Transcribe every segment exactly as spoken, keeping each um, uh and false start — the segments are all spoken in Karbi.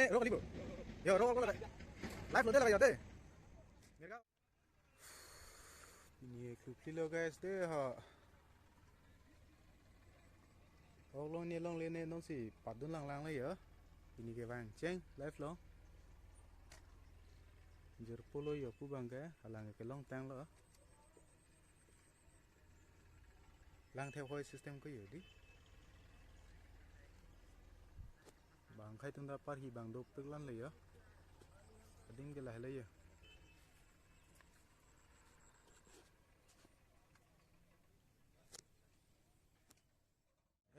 Eh, rok libo. Yo, rok, rok, rok. Live lo de lake yo de. Mirga. Pini ke klukli lo guys de ha. Ok longle longle ne nonsi padun lang lang le yo. Pini ke vangcheng live lo. Jirpo lo yo pu abang ke halang ke kelongtang lo. Lang thep hoi system ko yo di. Bang khai tung da par hi bang dopik lan le yo. Ading ke lah le yo.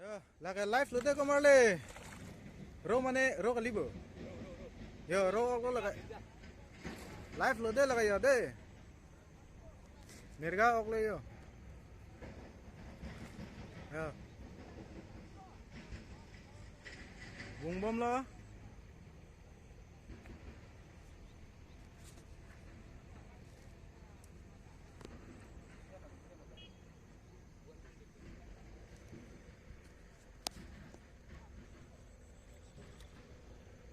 Yo, lake live lo de komarli. Ro mane, ro kalibo. Yo, ro, ro lake. Live lo de lake yo de. Mirga ok le yo. Yo. Bung bom lo.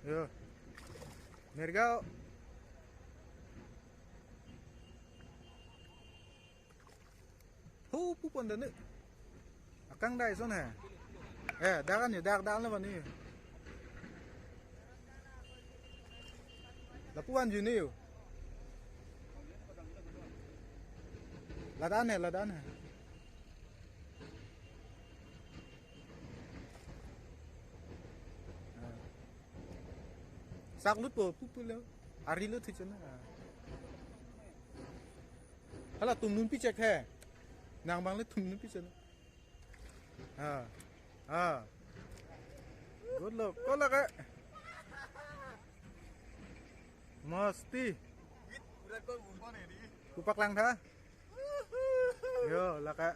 Yo. Mirga. Ho pu pon dane. Akang dai son he. Eh, dak an yo, dak dak na bani. Lapu an juni yo. Ladan he, ladan he. Sak lut po pu pu lo. Ari lo thu chana. Hala tum nun pi chek he. Nang bang le tum nun pi chek. Ha. Ha. Good luck. Ko lake. Masti. Kupak lang tha. Yo, lake.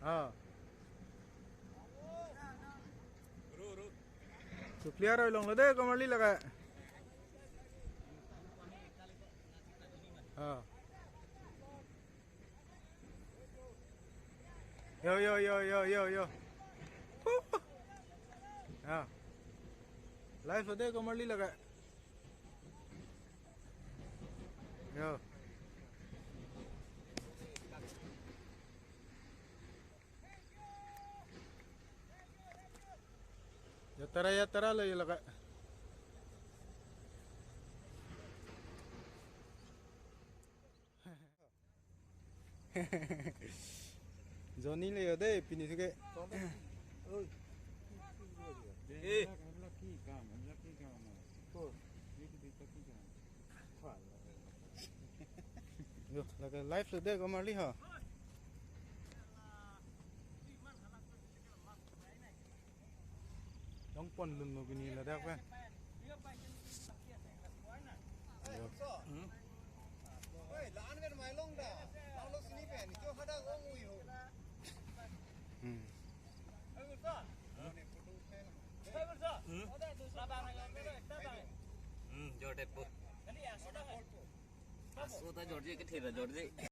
Ha. Su player oi long lo de komarli lake. Ha. Yo, yo, yo, yo, yo, yo. Huh. Ya. Live lo de komarli lake. Yo. Yatra, yatra lo yo lake. Johnny le yo de pini thu ke. Oi. Eh. Ko. Yo, lake live lo de komarli ha. Jong pon lun mo pini ladak pen. Yo. Hmm? Oi, lan pen mai long da. Lang lo sini pen. Jo hada ong ui ho. Hmm. Hmm? Hmm, jor det po. Aso ta jor je, kethe ta jor je.